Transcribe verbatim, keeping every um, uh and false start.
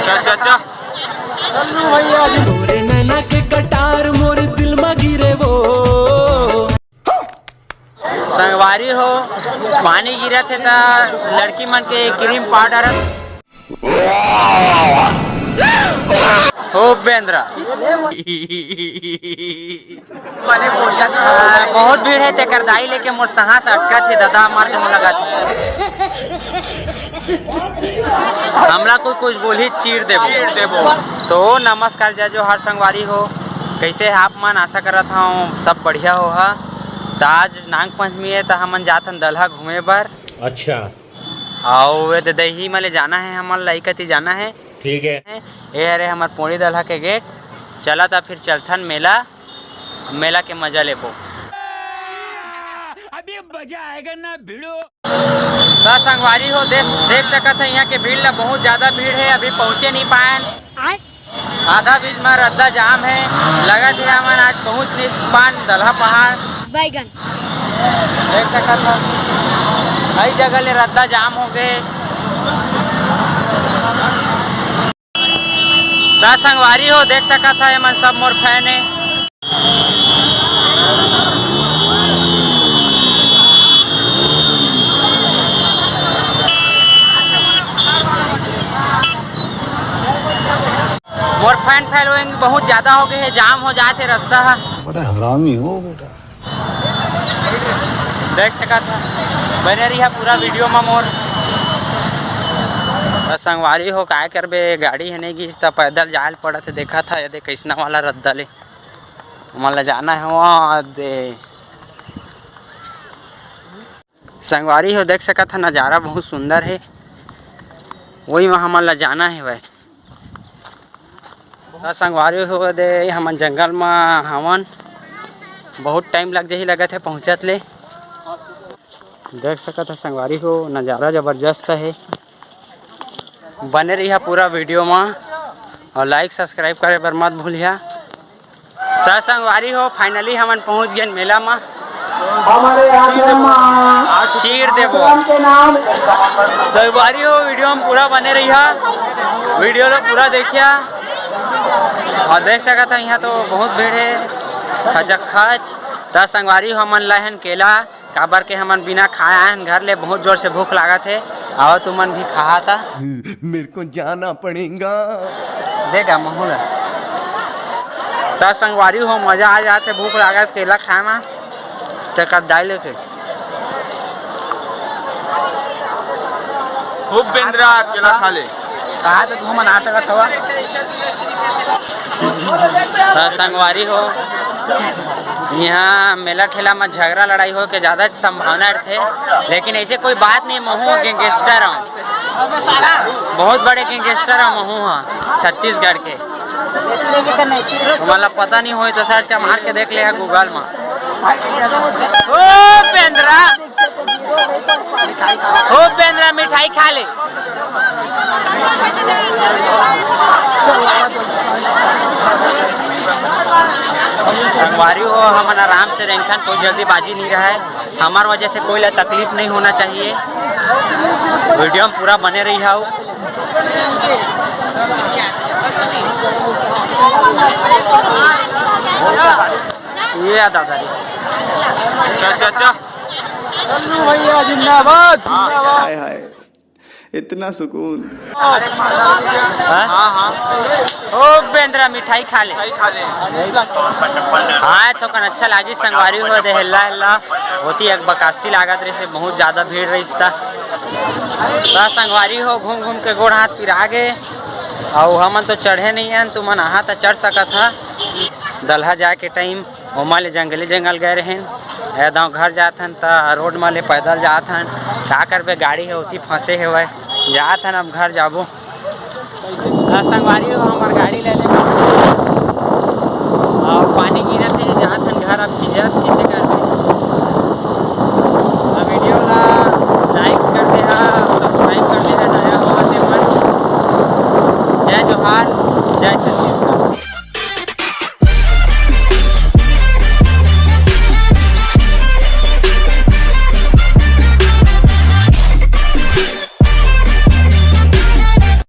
अच्छा, अच्छा। तोरे नैना के कटार मोर दिल मा गिरे वो। संगवारी हो, पानी गिरत हे त लड़की मन के क्रीम पाउडर हो बेंदरा। बहुत भीड़ हे, तेकर दाई लेके मोर सांस अटकत हे, दादा मार के मोला लगत हे। हमला कोई कुछ बोलही, चीर देबो। चीर देबो। तो नमस्कार, जय जोहार संगवारी हो, कइसे हे आप मन? आशा करत हंव सब बढ़िया होहा। त आज नाग पंचमी हे, त हमन जाथन दलहा घूमे बर। अच्छा। अउ ए दे दही मले जाना हे, हमन लइका ती जाना हे। ठीक हे। ए हरे हमर पोड़ी दलहा के गेट। चला त फिर चलथन मेला, मेला के मजा लेबो। अभी मजा आएगा ना भिड़ो। त संगवारी हो, देख, देख सकत ह, इहाँ के भीड़ ला, बहुत ज्यादा भीड़ हे, अभी पहुँचे नहीं पाएन। आधा बीच में रद्दा जाम हे, लगत हे हमन आज पहुँच नहीं पान दलहा पहाड़। बैगन। देख सकत ह, कई जगह ले रद्दा जाम हो गए। त संगवारी हो, देख सकत ह, एमन सब मोर फैन हे। मोर फैन फॉलोइंग बहुत ज्यादा हो गए हे, जाम हो जात हे रस्ता ह। बड़ा हरामी हो बेटा। देख सकत ह, बने रही है पूरा वीडियो में मोर। त संगवारी हो, काय करबे, गाड़ी हे नहीं गिस, त पैदल जाए ल पड़त हे। देखत ह, ये दे कइसना वाला रद्दा ले हमन ला जाना हे वहाँ दे। संगवारी हो, देख सकत ह, नजारा बहुत सुंदर हे, वही में हमन ला जाना हे भाई। त संगवारी हो दे, हमन जंगल म हवन, बहुत टाइम लग जाही लगत हे पहुँचत ले। देख सकत ह संगवारी हो, नजारा जबरदस्त हे। बने रहिहा पूरा वीडियो म अउ लाइक सब्सक्राइब करे बर मत भूलिहा। त संगवारी हो, फाइनली हमन पहुंच गेन मेला म। हमारे आश्रम में चीर देबो। आश्रम के नाम संगवारी हो, वीडियो म पूरा बने रहिहा, वीडियो ला पूरा देखिया। अउ देख सकत ह, इहाँ तो बहुत भीड़ हे, खचखच। त संगवारी हो, हमन लाए हन केला, काबर के हमन बिना खाए आए हन घर ले, बहुत जोर से भूख लागत हे। आओ तुमन भी खा त। मेरे को जाना पड़ेगा। देखा महू ला। त संगवारी हो, मजा आ जात हे भूख लागत केला खाए म। तेकर दाई लेके। खूब बेंदरा केला खा ले। कहाँ तक घूमन आ सकत हवा? त संगवारी हो, इहाँ मेला ठेला म झगड़ा लड़ाई होए के ज्यादा संभावना रथे, लेकिन ऐसे कोई बात नहीं। महू गैंगस्टर हूँ, बहुत बड़े गैंगस्टर हूँ महू, हाँ, छत्तीसगढ़ के। तुम्हारा पता नहीं होए तो सर्च मार के देख ले गूगल में। ओ बेंदरा, ओ बेंदरा, मिठाई खा ले। संगवारी हो, हमन आराम से रेंगथन, कोई जल्दीबाजी नहीं रहे। हमार वजह से कोई ला तकलीफ नहीं होना चाहिए। वीडियो में पूरा बने रही हो। ये आ दादा रे। अच्छा, अच्छा, अच्छा। चन्नू भैया जिंदाबाद, जिंदाबाद। हाय हाय, इतना सुकून। हाँ? हाँ, हाँ। ओ बेंदरा, मिठाई खा ले। मिठाई खा ले। हाँ, थोकन अच्छा लागी, संगवारी हो दे, हेल्ला हेल्ला होती एक बकासी लागत रही से, बहुत ज्यादा भीड़ रही था। त संगवारी हो, घूम घूम के गोड़ हाथ पिरा गे। अउ हमन तो चढ़े नहीं हन, तुमन आहा त चढ़ सकत हा। दलहा जाए के टाइम ओमा ले जंगले जंगल गए रहेन। ए दांव घर जात हन त रोड म ले पैदल जात हन। का करबे, गाड़ी हे ओती फंसे हेवय। जात हन, अब घर जाबो। त संगवारी हो, हमर गाड़ी ले ले। अउ पानी गिरत हे, जात हन घर, अब भीजत, कइसे करबे? अब वीडियो ला like कर दे हा, subscribe कर दे हा, नया हो ते मन। जय जोहार, जय छत्तीसगढ़।